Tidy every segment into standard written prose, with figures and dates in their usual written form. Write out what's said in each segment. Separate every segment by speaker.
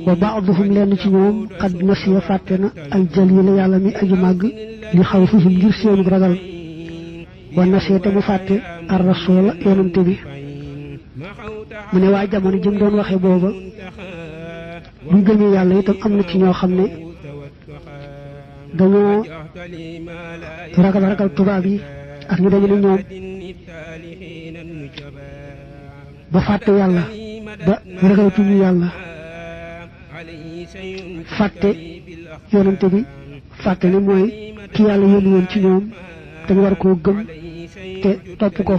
Speaker 1: wa ba'duhum leen ci ñoom qad nasiya fàtte na al jalil yàlla mi aju màgg li xaw fihim ngir seenu ragal wa nasiya te mu fàtte ar rasula yonante bi mu ne waa jamono jëm doon waxe booba buñ gëmee yàlla itam am na ci ñoo xam ne dañoo ragal tubaab yi ak ñu dañu ne ñoom ba fàtte yàlla ba ragalatuñu yàlla fàtte yonante bi fàtte ne mooy ki yàlla yónni woon ci ñoom te ñu war koo gëm te topp ko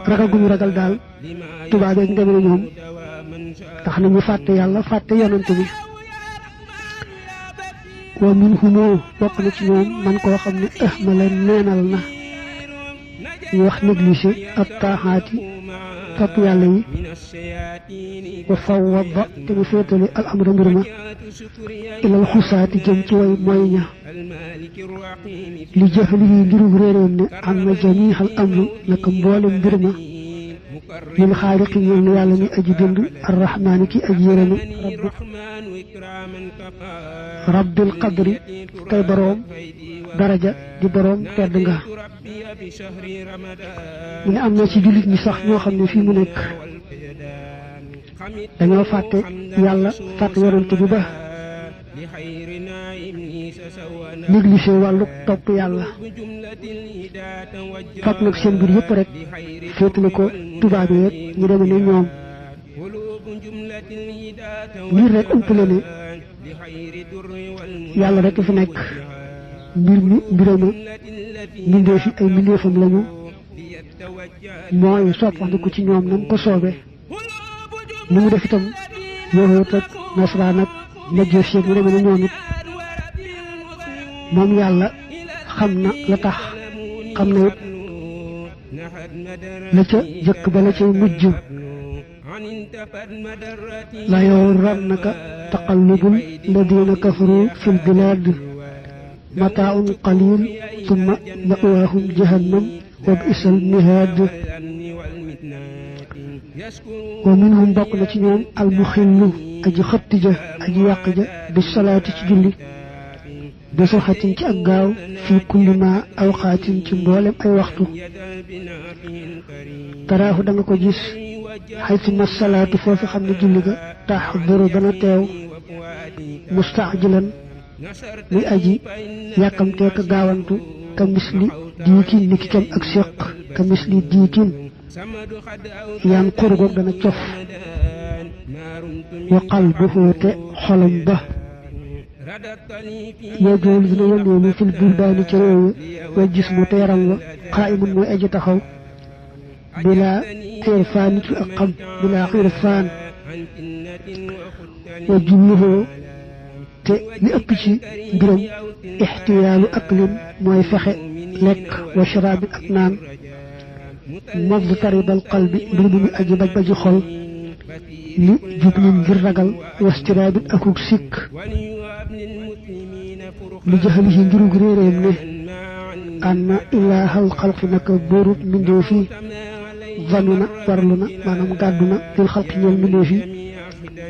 Speaker 1: ragal gu ñu ragal daal tubaab yi nga ne ñoom tax na ñu fàtte yàlla fàtte yonante bi wa minhumoo bokk na ci ñoom man koo xam ne ahmala neenal na ñu wax négligé ak taaxaati topp yàlla yi wa fawwada te mu féetale al amra mbir ma ilal xusaati jëm ci way mooy ña li jëfali yi ngirug réeréem ne am na jamiixal amru naka mboolem mbir ma lil xaaliqi ñeel na yàlla mi aji bind arrahmaani ki aji yërëme rabbil qadri kay boroom daraja di boroom tedd nga mu ne am na ci jullit ñi sax ñoo xam ne fii mu nekk dañoo fàtte yàlla fàtte yonante bi ba négligé wàllu topp yàlla fàtt nag seen mbir yëpp rek féetale ko tubaab yi ñu demee ne ñoom ngir rek umpale ne yàlla rek fi nekk mbir mi mbirama mbindeef yi ay mbindeefam lañu mooy soppandiku ci ñoom nam ko soobe ni mu def itam yahuud ak nasaraan ak majjoos yi ñu demee ne ñoom it moom yàlla xam na la tax xam na it la ca jëkk ba la cay mujj la yagurrannaka taqallubul ladina kafaru fil bilad mataaun qalil summa ma'waahum jahannam wa bi'sal mihaad wa minhum bokk na ci ñoom almuxillu aji xëtti ja aji yàq ja bi salaati ci julli bi saxatin ci ak gaaw fii kulli ma awxaatin ci mboolem ay waxtu taraahu da nga ko gis xaytuma salaatu foofu xam ne julli ga taxduru dana teew mustaajilan muy aji yàkkamtee ka gaawantu ka misli diikin ni ki kem ak séq ka misli diikin yaan xurgoog dana cof wa qalbuhu te xolam ba yajoolu dina wëndeelu fil buldaani ci réew ya wa gis mu te yaram wa qaa'imun mooy aji taxaw bilaa xirfaan ci ak xam bilaa xirfaan wa julluhu te li ëpp ci mbiram ixtiyaalu aklin mooy fexe lekk wa sharaabin ak naan mudtaribal qalbi mbir mu aji baj baji xol li jublin ngir ragal wastiraabin akuk sikk li jaxalihi ngirug réeréem ne anna ilaahal xalqi naka bóorub mbindee fi vanuna warlu na maanaam gàddu na lil xalqi ñeel mbindee fi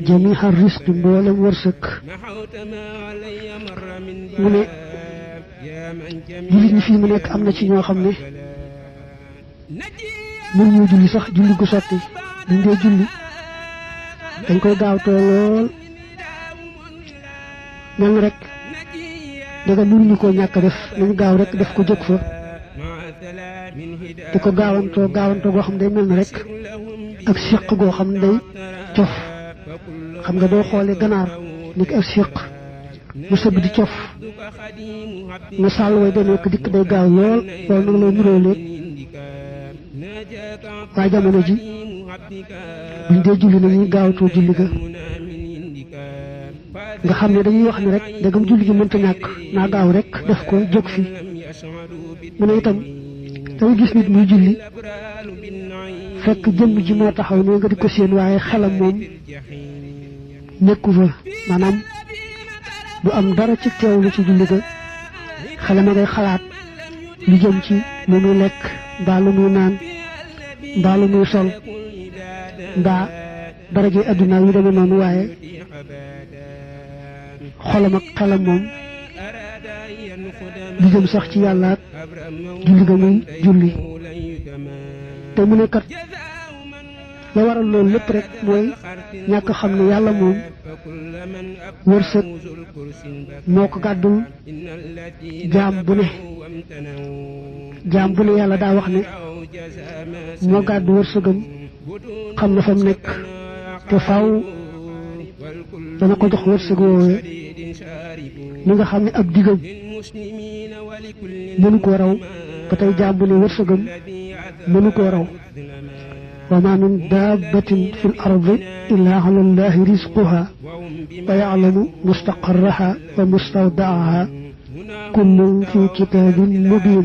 Speaker 1: jamiha risqi mboolem wërsëg mu ne jullit ñi fii mu nekk am na ci ñoo xam ne mën ñoo julli sax julli gu sotti buñ dee julli dañ koy gaawtoo lool mel rek danga mënuñu koo ñàkk def nañu gaaw rek def ko jóg fa di ko gaawantoo goo xam ne day mel na rek ak siq goo xam ne day cof xam nga doo xoole ganaar ni ki ak siq mu sëgg di cof nga sàll way da nekk dikk day gaaw lool loolu nag lay nuroo léeg waaye jamono ji buñ dee julli nañuy gaawtoo julli ga nga xam ne dañuy wax ne rek dagam julli gi mënta ñàkk naa gaaw rek def ko jóg fi mu ne itam dangay gis nit muy julli fekk jëmm ji moo taxaw ne nga di ko séen waaye xelam moom nekku fa maanaam du am dara ci teewlu ci julli ga xelam a ngay xalaat lu jëm ci lu muy lekk mbaa lu muy naan mbaa lu muy sol mbaa daraje adduna yu demee noonu waaye xolam ak xelam moom di jëm sax ci yàlla ak julli ga muy julli te mu ne kat la waral loolu lépp rek mooy ñàkk xam ne yàlla moom wërsëg moo ko gàddul jaam bu ne yàlla daa wax ne moo gàddu wërsëgam xam na fa mu nekk te faaw dana ko jox wërsëg woowee li nga xam ne ab digam mënu koo raw ba tey jaam bu ne wërsëgam mënu koo raw wa ma min dabbatin fi l ardi illa ala allahi risquha wa ya'lamu mustaqarraha wa mustawdaaha kullun fi kitabin mubin